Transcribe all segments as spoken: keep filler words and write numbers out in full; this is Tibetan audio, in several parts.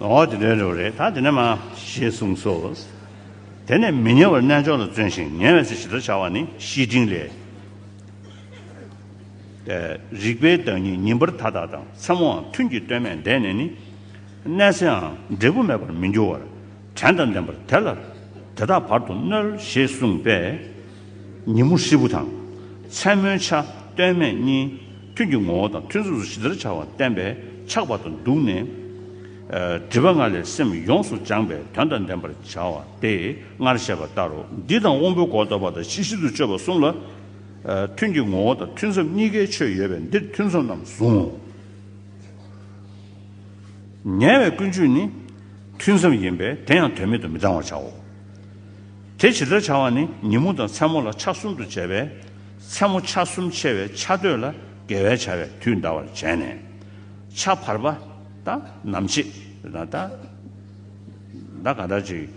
འོ་དེ་འདྲའི་རེད། ད་དེ་ནས་མ་ཞེས་གསུངས་སོ། དེ་ནས་མི་ཉལ་བར་རྣལ་འབྱོར་ལ་བརྩོན་ཞིང་། ཉལ་བའི་ཚེ་ཇི་ལྟར་བྱ་བ་ནི། བཤེས་སྤྲིང་ལས། རིག་པའི་བདག་ཉིད་ཉིན་པར་མཐའ་དག་དང་། མཚན་མོའང་ཐུན་གྱི་སྟོད་སྨད་འདས་ནས་ནི། གནས་ཚེའང་འབྲས་བུ་མེད་པར་མི་འགྱུར་བར། དྲན་དང་ལྡན་པར་དེ་ལ་དེ་དག་བར་དུ་གནོད། ཞེས་གསུངས་པས། ཉིན་མོ་ཧྲིལ་པོ་དང་། མཚན་མོའི་ཆ་སྟོད་སྨད་གཉིས་ཐུན་གྱི་ངོ་བོ་དང་ཐུན་མཚམས་སུ་ཇི་ལྟར་བྱ་བ་བསྟན་པས་འཆག་བར་དུ་འདུག་ནས། སྒྲིབ་པ་ལྔ་ལས་སེམས་ཡོངས་སུ་སྦྱངས་པས་དོན་དང་ལྡན་པར་བྱ་བ་སྟེ། སྔར་བཤད་པ་ལྟར་རོ། འདི་དང་དབང་པོའི་སྒོ་བརྡོག་པ་དང་ཕྱི་བཤད་དུ་གཅོད་པ་གསུམ་ལ། ཐུན་གྱི་ངོ་བོ་དང་ཐུན་མཚམས་གཉིས་ཀའི་ཆོས་ཡོད་པས། འདིར་ཐུན་མཚམས་རྣམས་བཟུང་ངོ་། ཉལ་བའི་ཀུན་སྤྱོད་ནི་ཐུན་མཚམས་ཡིན་པས། དེ་ཡང་དོན་མེད་དུ་མི་བཏང་བར་བྱའོ། དེ་ཇི་ལྟར་བྱ་བ་ནི། ཉིན་མོ་དང་མཚན་མོ་ལ་ཆ་གསུམ་དུ་བྱས་པས། མཚན་མོ་ཆ་གསུམ་ཕྱེ་བའི་ཆ་སྟོད་ལ་དགེ་བའི་བྱ་བས་དུས་འདའ་བར་བྱས་ནས། ཆ་བར་པ་དང་ནམ་ཕྱེད་དང་། ད་ག་འདྲ་ཅིག་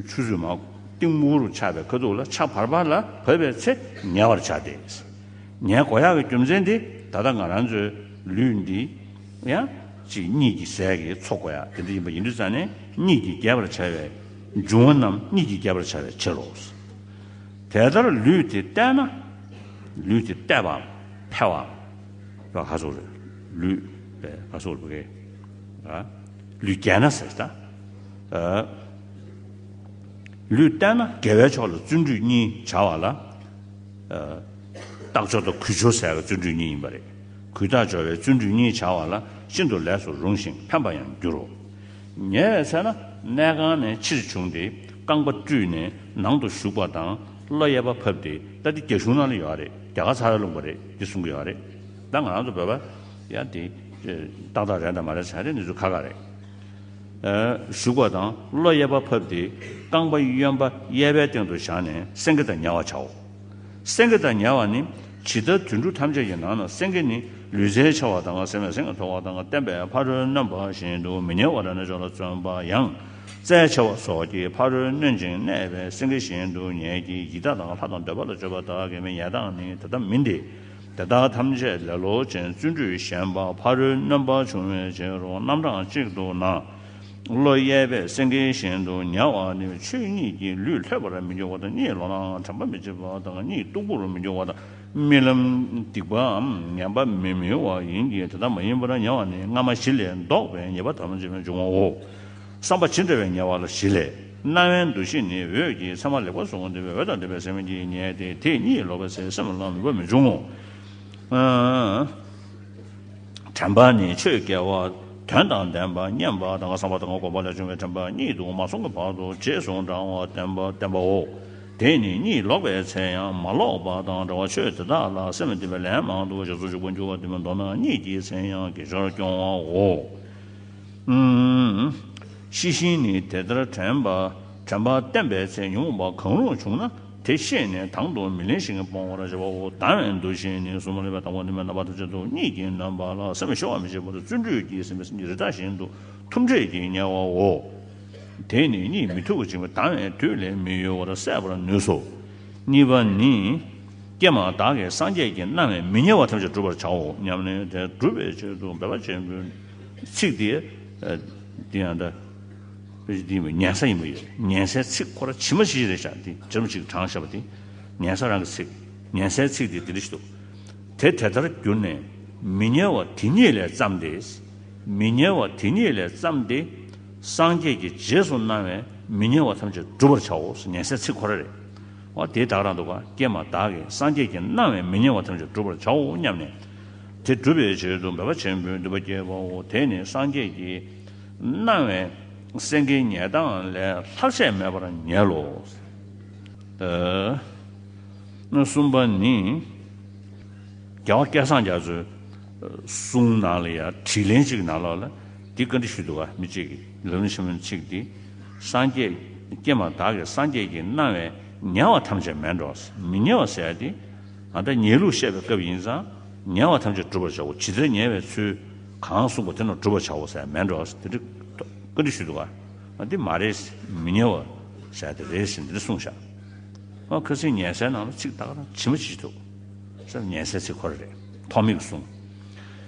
ཆུ་ཚོད་མ་གཏིང་སྨུག་རུ་ཆགས་པའི་ཁ་ཐུག་ལ་ཆ་བར་པ་ལ་བབས་པའི་ཚེ་ཉལ་བར་བྱ་སྟེ། ཉལ་དགོས་ཡག་གི་རྒྱུ་མཚན་དེ་ད་ལྟ་ང་རང་ཚོའི་ལུས་འདི་ཡང་ཅིག་གཉིད་ཀྱི་ཟས་ཀྱིས་འཚོ་དགོས་ཡག་དེ་འདྲ་ཡིན་པ་ཡིན་དུས་ཙང་ནས། གཉིད་ཀྱིས་རྒྱས་པར་བྱ་བའི་འབྱུང་བ་རྣམས་གཉིད་ཀྱིས་རྒྱས་པར་བྱ་བའི་ཕྱིར་རོ། དེ་ལྟར་ལུས་དེ་གཏད་ན། ལུས་དེ་གཏད་པའམ་འཕེལ་བའམ། ཡ་ག་སོགས་རེད། ལུས་པས་ག་སོགས་རེད་པ་གས། ལུས་རྒྱས་ན་ཟེར་ད། ལུས་གཏད་ན་དགེ་བའི་ཕྱོགས་ལ་བརྩོན་འགྲུས་གཉིས་བྱ་བ་ལ། རྟག་སྦྱོར་དང་གུས་སྦྱོར་ཟེར་བའི་བརྩོན་འགྲུས་གཉིས་ཡིན་པ་རེད། གུས་རྟག་སྦྱོར་བའི་བརྩོན་འགྲུས་གཉིས་བྱ་བ་ལ་ཤིན་ཏུ་ལེགས་སུ་རུང་ཞིང་ཕན་པ་ཡང་འགྱུར་རོ། ཉལ་བའི་ཚེ་ན་གནས་ཁང་ནས་ཕྱིར་བྱུང་སྟེ་རྐང་པ་བཀྲུས་ནས་ནང་དུ་ཞུགས་པ་དང་། གློ་གཡས་པ་ཕབ་སྟེ། ད་འདི་རྒྱ་གཞུང་ནང་ལ་ཡོད་རེད། རྒྱ་གར་ཚ་བའི་ལུང་པ་རེད། འདི་གསུང་གི་ཡོད་རེད། ད་ང་རང་ཚོ་བོད་པ་ཡང་དེ་ཏག་ཏག་རེད་དང་མ་རེད་ཟེར་རེད། འདི་ཚོ་ཁ་ཁ་རེད། ཞུགས་པ་དང་། གློ་གཡས་པ་ཕབ་སྟེ་རྐང་པ་གཡོན་པ་གཡས་པའི་སྟེང་དུ་བཞག་ནས་སེང་གེ་དང་ཉལ་བར་བྱའོ། སེང་གེ་དང་ཉལ་བ་ནི། ཇི་ལྟར་དུད་འགྲོ་ཐམས་ཅད་ཀྱི་ནང་ན་སེང་གེ་ནི་ལུས་རྩལ་ཆེ་བ་དང་། སེམས་ལ་སེང་གེ་མཐོ་བ་དང་བསྟན་པས་ཕ་རོལ་གནོན་པ་བཞིན་དུ་མི་ཉལ་བར་རྣལ་འབྱོར་ལ་བརྩོན་པ་ཡང་། རྩལ་ཆེ་བ་སོགས་ཀྱིས་ཕ་རོལ་གནོན་ཅིང་གནས་པའི་སེང་གེ་བཞིན་དུ་ཉལ་གྱི། ཡི་དྭགས་དང་ལྷ་དང་འདོད་པ་ལ་སྤྱོད་པ་དག་གི་མི་ཉལ་སྟངས་ནི་དེ་ལྟ་མིན་ཏེ། དེ་དག་ཐམས་ཅད་ལེ་ལོ་ཅན་བརྩོན་འགྲུས་ཞན་པ་ཕ་རོལ་གནོན་པ་བྱུང་བའི་ཕྱིར་རོ། རྣམ་གྲངས་གཅིག་ཏུ་ན། གློ་གཡས་པས་སེང་གེ་བཞིན་དུ་ཉལ་བ་ནི་ཆོས་ཉིད་ཀྱིས་ལུས་ལྷོད་པར་མི་འགྱུར་བ་དང་། གཉིད་ལོག་ནའང་དྲན་པ་མི་བྱེད་པ་དང་། གཉིད་སྟུག་པོར་མི་འགྱུར་བ་དང་། རྨི་ལམ་སྡིག་པའམ་ངན་པ་མི་རྨི་བ་ཡིན་གྱི། དེ་ལྟ་མ་ཡིན་པར་ཉལ་བ་ནི་སྔ་མ་བཞི་ལས་ལྡོག་པའི་ཉེས་པ་ཐམས་ཅད་འབྱུང་བའོ། བསམ་པ་ཇི་འདྲ་བའི་ཉལ་བ་ལ་བཞི་ལས། རྣ་བའི་འདུ་ཤེས་ནི་འོད་ཀྱི་མཚན་མ་ལེགས་པར་གཟུང་སྟེ་འོད་དང་ལྡན་པའི་སེམས་ཀྱིས་ཉལ་ཏེ། དེས་གཉིད་ལོག་པའི་ཚེ་སེམས་ལ་མོས་པ་མི་འབྱུང་ངོ་། དྲན་པ་ནི་ཆོས་སྐལ་བ་དོན་དང་ལྡན་པ་མཉམ་པ་དང་བསམ་པ་དང་སྒོམ་པ་ལས་བྱུང་བའི་དྲན་པ་གཉིད་དུ་མ་སོང་གི་བར་དུ་རྗེས་སུ་འབྲང་བ་བསྟན་པ་བསྟན་པའོ། དེ་ནི་གཉིད་ལོག་པའི་ཚེ་ཡང་མ་ལོག་པ་དང་འདྲ་བར་ཆོས་དེ་དག་ལ་སེམས་གཏད་པས་ལན་མང་དུ་རྗེས་སུ་འཇུག་པར་འགྱུར་བ་དེ་མིན་མདོར་ན་གཉིད་ཀྱི་མཚན་ཡང་དགེ་སྦྱོར་སྐྱོང་བའོ། ཤེས་བཞིན་ནི་དེ་ལྟར་དྲན་པ་དྲན་པ་བསྟན་པའི་ཚེ་ཉོན་མོངས་པ་གང་རུང་བྱུང་ན་དེ་ཤེས་ནས་དང་དུ་མི་ལེན་ཞིང་སྤོང་བར་བྱ་བའོ། ལྡང་བའི་འདུ་ཤེས་ནི་གཟུགས་མ་ལུས་པ་དང་པོ་ནི་མེད་རྣམ་པ་ཐམས་ཅད་དུ་གཉིད་ཀྱིས་མནན་པ་ལ་སེམས་ཤོར་བ་མི་བྱེད་པར་བརྩོན་འགྲུས་ཀྱིས་ཟིན་པའི་སེམས་ཀྱི་རི་དྭགས་བཞིན་དུ་ཐུམ་སྲེད་ཀྱིས་ཉལ་བའོ། དེས་ནི་གཉིད་མི་ཐུབ་པ་བྱིང་བས་ལྡང་བའི་དུས་ལས་མི་ཡོལ་བར་སད་པར་ནུས་སོ། གཉིས་པ་ནི། ཀྱེ་མ་བདག་གིས་སངས་རྒྱས་ཀྱིས་གནང་བའི་མི་ཉལ་བ་ཐམས་ཅད་བསྒྲུབ་པར་བྱའོ་སྙམ་ནས། དེ་སྒྲུབ་པའི་ཆེད་དུ་འབད་པ་ཆེན་པོའི་ཚིག་དེ། འདི་ཡང་ད། འདི་ཉན་ས་ཡིན་པ་ཡོད། ཉན་སའི་ཚིག་ཁོ་ར་ཇི་མ་ཇི་བཞིན་རེད་ཤག་འདི་ཇི་མ་ཇི་བཞིན་དྲངས་བཞག་པ་དེ། ཉན་ས་རང་གི་ཚིག་ཉན་སའི་ཚིག་དེ་འདི་འདྲ་ཞིག་འདུག་དེ་དེ་ལྟར་གྱུར་ནས་མི་ཉལ་བ་དེ་ཉིད་ལས་བརྩམས་ཏེ། མི་ཉལ་བ་དེ་ཉིད་ལས་བརྩམས་ཏེ། སངས་རྒྱས་ཀྱིས་རྗེས་སུ་གནང་བའི་མི་ཉལ་བ་ཐམས་ཅད་བསྒྲུབ་པར་བྱའོ། ཉན་སའི་ཚིག་ཁོ་ར་རེད། འོ་དེ་དག་རང་འདུག་ག་ཀྱེ་མ་བདག་གིས་སངས་རྒྱས་ཀྱིས་གནང་བའི་མི་ཉལ་བ་ཐམས་ཅད་བསྒྲུབ་པར་བྱའོ་སྙམ་ནས། དེ་སྒྲུབ་པའི་ཆེད་དུ་འབད་པ་ཆེན་པོའི་འདུན་པ་བསྐྱེད་པའོ། དེ་ནི་སངས་རྒྱས་ཀྱིས་གནང་བའི་སེང་གེའི་ཉལ་སྟངས་ལས་ལྷག་ཆད་མེད་པར་ཉལ་ལོ། ཨ། གསུམ་པ་ནི། རྒྱལ་བ་སྐལ་བཟང་རྒྱ་མཚོའི་གསུང་ནང་ལ་ཡང་དྲིས་ལན་གཅིག་ནང་ལོགས་ལ་འདི་བཀའ་འདྲི་ཞུས་འདུག་ག་མི་གཅིག་གིས། ལམ་རིམ་ཆེན་མོ་ནས་གཅིག་འདི། སངས་རྒྱས་ཀྱེ་མ་བདག་གིས་སངས་རྒྱས་ཀྱིས་གནང་བའི་ཉལ་བ་ཐམས་ཅད་མེད་འགྲོ། མི་ཉལ་བ་ཟེར་ཡ་དེ། ཨ་ད་ཉལ་ལུགས་བཤད་པའི་སྐབས་ཡིན་ཙང་ཉལ་བ་ཐམས་ཅད་བསྒྲུབ་པར་བྱའོ། ཇི་ལྟར་ཉལ་བའི་ཚུལ་གང་གསུངས་པ་དེ་རྣམས་བསྒྲུབ་པར་བྱའོ་ཟེར་མེད་འགྲོ། དེ་འདྲ་བཀའ་འདྲི་ཞུས་འདུག་ག་ཨ་འདི་མ་རེད། མི་ཉལ་བ་ཟེར་དེ་རེད་ཟེར་འདི་འདྲ་གསུངས་ཤག་ཨ་ཁ་སང་ཉལ་སའི་ནང་ལ་ཚིག་ཏག་ཏག་ཇི་མ་ཇི་བཞིན་འདུག་ཟེར། ཉལ་སའི་ཚིག་ཁོ་ར་རེད། ཐོགས་མེད་ཀྱི་གསུང་།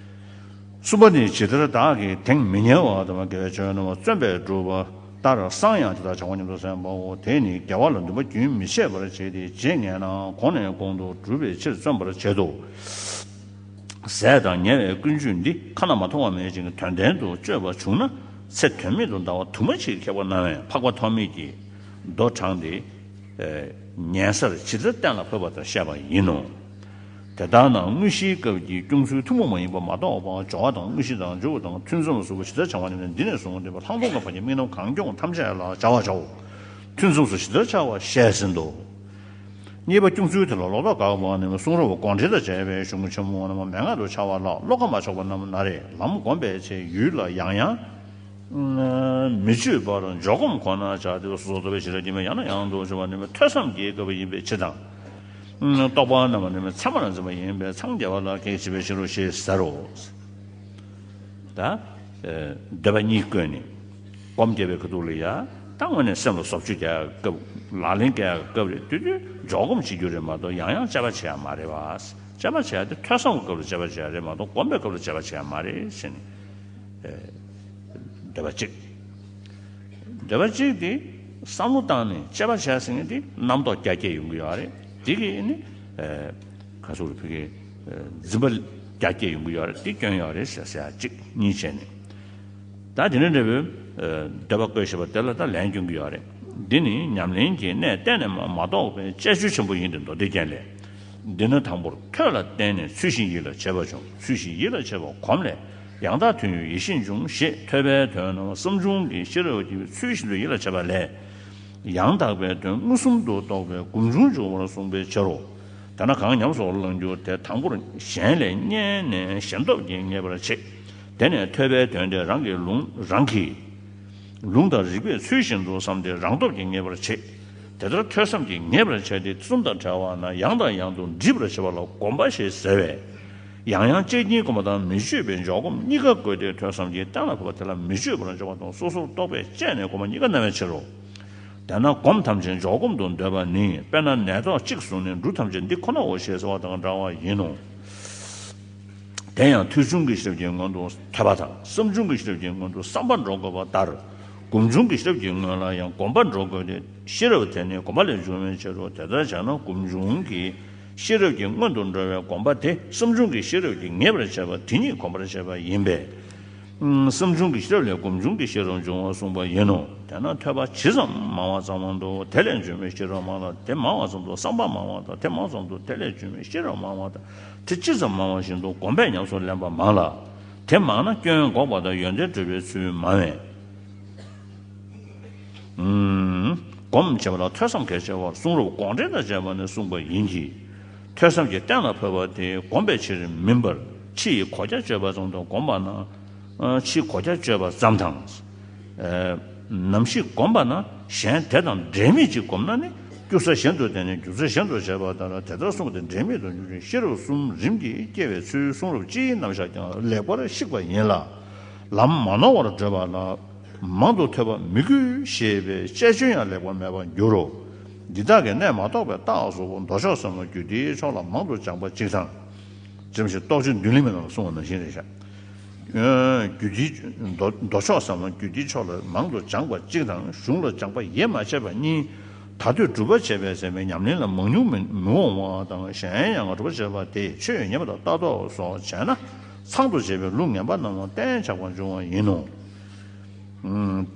གསུམ་པ་ནི། ཇི་ལྟར་བདག་གིས་དེང་མི་ཉལ་བ་དང་དགེ་བའི་ཆོས་རྣམས་བརྩོན་པས་བསྒྲུབས་པ་ལྟར་བསམ་ཡང་དེ་དག་བྱ་བ་ཉིད་དུ་སེམས་པའོ། དེ་ནི་དགེ་བ་ལ་འདུན་པ་རྒྱུན་མི་འཆད་པར་བྱེད་དེ། ཇི་སྙེད་ན་གོང་ནས་གོང་དུ་བསྒྲུབ་པའི་ཕྱིར་བརྩོན་པར་བྱེད་དོ། ཟས་དང་ཉལ་བའི་ཀུན་སྤྱོད་འདི་ཁ་ན་མ་ཐོ་བ་མེད་ཅིང་དོན་ལྡན་དུ་སྤྱོད་པ་བྱུང་ན། ཚེ་དོན་མེད་དུ་འདའ་བ་དུ་མ་ཞིག་ཁེགས་པ་སྣང་བས་འཕགས་པ་ཐོགས་མེད་ཀྱིས་མདོ་དྲངས་ཏེ། ཉན་སར་ཇི་ལྟར་གཏན་ལ་ཕབ་པ་དང་བཤད་པ་ཡིན་ནོ། དེ་ལྟར་ན་དངོས་གཞིའི་སྐབས་ཀྱི་སྐྱོང་ཚུལ་ཐུན་མོང་མ་ཡིན་པ་མ་གཏོགས་པ་སྦྱོར་བ་དང་དངོས་གཞི་དང་སྦྱོར་བ་དང་ཐུན་མཚམས་སུ་ཇི་ལྟར་བྱ་བ་ནི་འདི་ནས་བཟུང་སྟེ་ལྷག་མཐོང་གི་བར་གྱི་དམིགས་རྣམ་གང་སྐྱོང་ཐམས་ཅད་ལ་སྦྱར་བར་བྱའོ། ཐུན་མཚམས་སུ་ཇི་ལྟར་བྱ་བ་བཤད་ཟིན་ཏོ། གཉིས་པ་སྐྱོང་ཚུལ་དེ་ལ་ལོག་རྟོག་དགག་པ་ནི་གསུང་རབ་དགོངས་འགྲེལ་དང་བཅས་པའི་གཞུང་ཆེན་མོ་རྣམས་མན་ངག་ཏུ་འཆར་བ་ལ་བློ་ཁ་མ་ཕྱོགས་པ་རྣམས་ན་རེ་ལམ་བསྒོམས་པའི་ཚེ་ཡུལ་ལ་ཡང་ཡང་མི་སྤྱོད་པར་འཇོག་སྒོམ་ཁོ་ན་བྱ་སྟེ་སོ་སོར་རྟོག་པའི་ཤེས་རབ་ཀྱིས་ཡང་ནས་ཡང་དུ་འཆར་བ་ནི་ཐོས་བསམ་གྱི་སྐབས་ཡིན་པའི་ཕྱིར་དང་། རྟོག་པ་རྣམས་ནི་མཚན་མར་འཛིན་པ་ཡིན་པས་མཚན་བརྒྱད་པ་ལ་གེགས་བྱེད་པའི་ཕྱིར་རོ་ཞེས་ཟེར་རོ། ད། འདོད་པ་གཉིས་བཀོད་ནས། སྒོམ་རྒྱབ་པའི་ཁ་ཐུག་ལ་ཡ། ད་དངོས་གནས་སེམས་ལ་བཟོ་བཅོས་རྒྱག་སྐབས་ལག་ལེན་བཀལ་སྐབས་རེ་དུས་དུས་འཇོག་སྒོམ་བྱེད་རྒྱུ་རེད་མ་གཏོགས་ཡང་ཡང་དཔྱད་པ་བྱེད་ཡ་མ་རེད་བ། དཔྱད་པ་བྱེད་ཡ་དེ་ཐོས་བསམ་གྱི་སྐབས་ལ་དཔྱད་པ་བྱེད་ཡ་རེད་མ་གཏོགས་སྒོམ་པའི་སྐབས་ལ་དཔྱད་པ་བྱེད་ཡ་མ་རེད་ཟེར་ནས། འདོད་པ་གཅིག་འདོད་པ་གཅིག་དེ་བསམ་བློ་བཏང་ནས་དཔྱད་པ་བྱས་ཟིན་ན་དེ་རྣམ་རྟོག་རྒྱ་སྐྱེད་ཡོང་གི་ཡོད་རེད། དེ་གིས་ནི་ག་ཚོད་རེད་ཕ་གི་འཛིན་པ་རྒྱ་སྐྱེད་ཡོང་གི་ཡོད་རེད། དེ་སྐྱོན་ཡོད་རེད་ཟེར་ཟེར་ཡ་གཅིག་གཉིས་བྱས་ནས། ད་དེ་འདྲ་འདྲ་བོའི་འདོད་པ་བཀོད་བཞག་པ་དེ་ལ་ད་ལན་སྐྱོན་གྱི་ཡོད་རེད། འདི་ནི་ཉམས་ལེན་གྱི་གནད་གཏན་ནས་མ་མ་རྟོགས་པའི་དཔྱད་བརྗོད་ཆེན་པོ་ཡིན་ཏེ་མདོ་སྡེ་རྒྱན་ལས། འདི་ནི་དང་པོར་ཐོས་ལ་བརྟེན་ནས་ཚུལ་བཞིན་ཡིད་ལ་བྱེད་པ་བྱུང་། ཚུལ་བཞིན་ཡིད་ལ་བྱེད་པ་གོམས་ལས་ཡང་དག་དོན་ཡོད་ཡེ་ཤེས་འབྱུང་ཞེས་ཐོས་པའི་དོན་རྣམས་བསམ་བྱུང་གི་ཤེས་རབ་ཀྱིས་ཚུལ་བཞིན་དུ་ཡིད་ལ་བྱེད་པ་ལས། ཡང་དག་པའི་དོན་མངོན་སུམ་དུ་རྟོགས་པའི་སྒོམ་བྱུང་འབྱུང་བར་གསུངས་པའི་ཕྱིར་རོ། དེས་ན་གང་ཉམས་སུ་བླང་རྒྱུ་དེ་དང་པོར་གཞན་ལས་རྙེད་ནས་ཞེན་སྟོབས་ཀྱིས་ངེས་པར་བྱེད། དེ་ནས་ཐོས་པའི་དོན་དེ་རང་གི་ལུང་རང་གི་ལུང་དང་རིགས་པས་ཚུལ་བཞིན་དུ་བསམས་ཏེ་རང་སྟོབས་ཀྱིས་ངེས་པར་བྱེད། དེ་ལྟར་ཐོས་བསམ་གྱིས་ངེས་པར་བྱས་ཏེ་གསུམ་དང་བྲལ་བ་ན་ཡང་དང་ཡང་དུ་འདྲིས་པར་བྱེད་པ་ལ་གོམས་པ་ཞེས་ཟེར་བས། ཡང་ཡང་དཔྱད་ཀྱིན་གོམས་པ་དང་མི་སྤྱོད་པའི་འཇོག་སྒོམ་གཉིས་ཀ་བཀོད་དེ་ཐོས་བསམ་གྱིས་གཏན་ལ་ཕབ་པ་དེ་ལ་མི་སྤྱོད་པར་འཇོག་པ་དང་སོ་སོར་རྟོག་པས་དཔྱད་ནས་གོམས་པ་གཉིས་ཀ་སྣང་བའི་ཕྱིར་རོ། དེས་ན་སྒོམ་ཐམས་ཅད་འཇོག་སྒོམ་དུ་འདོད་པ་ནི་དཔེར་ན་ནད་རྟགས་གཅིག་བཟུང་ནས་འབྲུ་ཐམས་ཅད་འདི་ཁོ་ནའོ་ཞེས་ཟེར་བ་དང་འདྲ་བ་ཡིན་ནོ། དེ་ཡང་ཐོས་བྱུང་གི་ཤེས་རབ་ཀྱི་སྔོན་དུ་ཐོས་པ་དང་བསམ་བྱུང་གི་ཤེས་རབ་ཀྱི་སྔོན་དུ་བསམ་པ་འགྲོ་དགོས་པ་ལྟར། སྒོམ་བྱུང་གི་ཤེས་རབ་ཀྱི་སྔོན་ལ་ཡང་གོམས་པ་འགྲོ་དགོས་ཏེ་ཤེས་རབ་དེ་ནི་གོམས་པ་ལས་བྱུང་བའི་ཕྱིར་རོ། དེ་ལྟར་བྱས་ན་སྒོམ་བྱུང་གི་ཤེས་རབ་ཀྱི་སྔོན་དུ་འགྲོ་བའི་གོམས་པ་དེ་བསམ་བྱུང་གི་ཤེས་རབ་ཀྱིས་ངེས་པར་བྱས་པ་དེ་ཉིད་གོམས་པར་བྱས་པ་ཡིན་པས། བསམ་བྱུང་གི་ཤེས་རབ་ལས་སྒོམ་བྱུང་གི་ཤེས་རབ་འབྱུང་བར་གསུངས་པ་ཡིན་ནོ། དེས་ན་ཐོས་པ་ཇི་ཙམ་མང་བ་ཙམ་དུ་དེ་ལས་འབྱུང་བའི་ཤེས་རབ་མང་ལ། དེ་མང་བ་ཙམ་དུ་བསམ་པ་མང་བ་དང་། དེ་མང་ཙམ་དུ་དེ་ལས་འབྱུང་བའི་ཤེས་རབ་མང་བ་དང་། དེ་ཇི་ཙམ་མང་བ་བཞིན་དུ་གོམས་པས་ཉམས་སུ་ལེན་པ་མང་ལ། དེ་མང་ན་སྐྱོན་འགོག་པ་དང་ཡོན་ཏན་སྒྲུབ་པའི་ཚུལ་མང་བས། སྒོམ་བྱེད་པ་ལ་ཐོས་བསམ་གལ་ཆེ་བར་གསུང་རབ་དགོངས་འགྲེལ་དང་བཅས་པ་ནས་གསུངས་པ་ཡིན་གྱི། ཐོས་བསམ་གྱིས་གཏན་ལ་ཕབ་པ་དེ་སྒོམ་པའི་ཕྱིར་མིན་པར་ཕྱི་ཡི་གོ་རྒྱ་གཅོད་པ་ཙམ་དུ་བསྒོམས་པ་ན། ཕྱིའི་གོ་རྒྱ་གཅོད་པ་ཙམ་དང་། ནམ་ཞིག་བསྒོམས་པ་ན་གཞན་དེ་དང་འབྲེལ་མེད་ཅིག་བསྒོམས་ན་ནི་སྐྱུག་ས་གཞན་དུ་བསྡད་ནས་སྐྱུག་ས་གཞན་དུ་བྱས་པ་ལྟར་དེ་ལྟར་གསུངས་པ་དེ་འབྲེལ་མེད་དུ་འགྱུར་ཞིང་ཤེས་རབ་གསུམ་རིམ་གྱིས་སྐྱེ་བའི་ཚུལ་གསུང་རབ་སྤྱིའི་རྣམ་གཞག་ཀྱང་ལེགས་པར་བཤིག་པ་ཡིན་ལ། ལམ་མ་ནོར་བར་བགྲོད་པ་ལ། མང་དུ་ཐོས་པ་མི་དགོས་ཞེས་པའི་དཔྱད་བརྗོད་ཡང་ལེགས་པར་མེད་པར་འགྱུར་རོ། འདི་དག་གི་གནད་མ་རྟོགས་པའི་རྟགས་སོགས་མདོ་ཕྱོགས་ཟབ་མོ་རྒྱུད་སྡེའི་ཕྱོགས་ལ་མང་དུ་སྦྱངས་པ་གཅིག་དང་། ཅེས་རྟོགས་བརྗོད་མདུན་ལེགས་མའི་ནང་ལ་གསུངས་པ་ནང་བཞིན་རེད་ཤག་རྒྱུད་སྡེའི་མདོ་མདོ་ཕྱོགས་ཟབ་མོ་རྒྱུད་སྡེའི་ཕྱོགས་ལ་མང་དུ་སྦྱངས་པ་གཅིག་དང་གཞུང་ལ་སྦྱངས་པ་ཡིད་མ་ཆེས་པ་གཉིས། ད་དུས་སྒྲུབ་པ་བྱེད་པའི་ཟབ་མོའི་ཉམས་ལེན་ལ་མང་ཉུང་མི་མི་འོང་བ་དང་། གཞན་ཡང་སྒྲུབ་པ་བྱེད་པ་དེས་ཆོས་ཉན་པ་དང་ལྟ་རྟོག་སོགས་བྱས་ན་ཚང་དུ་བྱེད་པའི་ལུགས་ངན་པ་རྣམས་ལ་གཏན་འཇགས་པར་འབྱུང་བ་ཡིན་ནོ།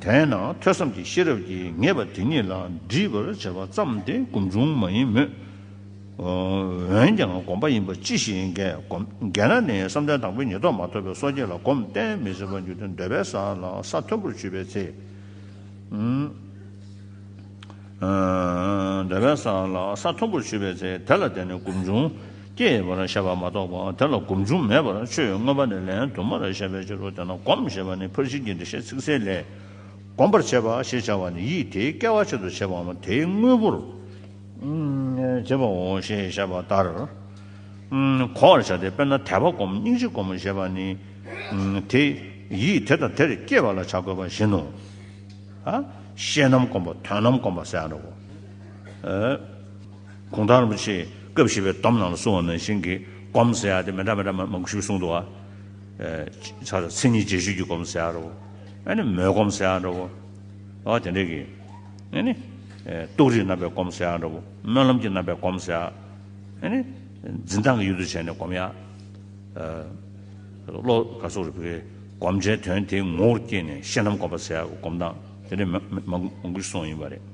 དེས་ན་ཐོས་བསམ་གྱི་ཤེས་རབ་ཀྱིས་ངེས་པ་དེ་ཉིད་ལ་འདྲིས་པར་བྱེད་པ་ཙམ་དེ་སྒོམ་བྱུང་མ་ཡིན་མོད། འོན་ཀྱང་སྒོམ་པ་ཡིན་པ་ཅི་ཞིག་ཡིན་གྱི། སྒོམ་གལ་ན་ནི་བསམ་གཏན་དང་པོའི་ཉིད་རྟོགས་མ་ཐོབ་པའི་སོ་སྐྱེ་ལ་སྒོམ་གཏན་མི་ཟིན་པར་འགྱུར་ཏེ་འདོད་པའི་ས་ལ་ས་མཐོན་པོར་ཆུད་པའི་ཚེ། འདོད་པའི་ས་ལ་ས་མཐོན་པོར་ཆུད་པའི་ཚེ་དེ་ལ་བརྟེན་ནས་སྒོམ་བྱུང་སྐྱེ་བར་བཤད་པ་མ་གཏོགས་པ་དེ་ལ་སྒོམ་བྱུང་མེད་པར་ཆོས་མངོན་པ་ནས་ལན་དུ་མར་བཤད་པའི་ཕྱིར་རོ། དེས་ན་སྒོམ་ཞེས་པ་ནི་ཕར་ཕྱིན་གྱི་འགྲེལ་བཤད་ཚིག་གསལ་ལས། སྒོམ་པར་བྱེད་པ་ཞེས་བྱ་བ་ནི་ཡིད་དེ་སྐྱེ་བ་ཆེད་དུ་བྱེད་པའམ་དེའི་དངོས་པོར་བྱེད་པའོ་ཞེས་བཤད་པ་ལྟར། གོ་བར་བྱ་སྟེ་དཔེར་ན་དད་པ་སྒོམ་སྙིང་རྗེ་སྒོམ་ཞེས་པ་ནི། དེ་ཡིད་དེ་དང་དེར་སྐྱེ་བ་ལ་བྱ་དགོས་པ་བཞིན་ནོ། ཤེས་རྣམ་སྒོམ་པ་དོན་རྣམ་སྒོམ་པ་ཟེར་ཡ་འདྲ་བོ། གུང་ཐང་རིན་པོ་ཆེས་སྐབས་བཞི་པའི་སྡོམ་ནང་ལ་གསུངས་པ་ནང་བཞིན་གྱི་སྒོམ་ཟེར་ཡ་དེ་མི་འདྲ་མི་འདྲ་མང་པོ་ཞིག་གསུངས་འདུག་བ། ཆ་མཚན་ཉིད་རྗེས་གཞིག་གི་སྒོམ་ཟེར་ཡ་འདྲ་བོ། ཨ་ནི་མོས་སྒོམ་ཟེར་ཡ་འདྲ་བོ། ཨ་དེ་འདྲས་ཀྱི། ཨ་ནི། རྟོགས་རིགས་རྣམ་པའི་སྒོམ་ཟེར་ཡ་འདྲ་བོ། སྨོན་ལམ་གྱི་རྣམ་པའི་སྒོམ་ཟེར་ཡ། ཨ་ནི། འཛིན་སྟངས་ཀྱི་ཡུལ་དུ་བྱས་ནས་སྒོམ་ཡ། བློ་ག་སོགས་རིག་པའི་སྒོམ་བྱའི་དོན་དེའི་ངོ་བོར་སྐྱེས་ནས་ཤེས་རྣམ་སྒོམ་པ་ཟེར་ཡ་སྒོམ་སྟངས་དེ་འདྲས་མང་པོ་ཞིག་གསུངས་ཡིན་པ་རེད།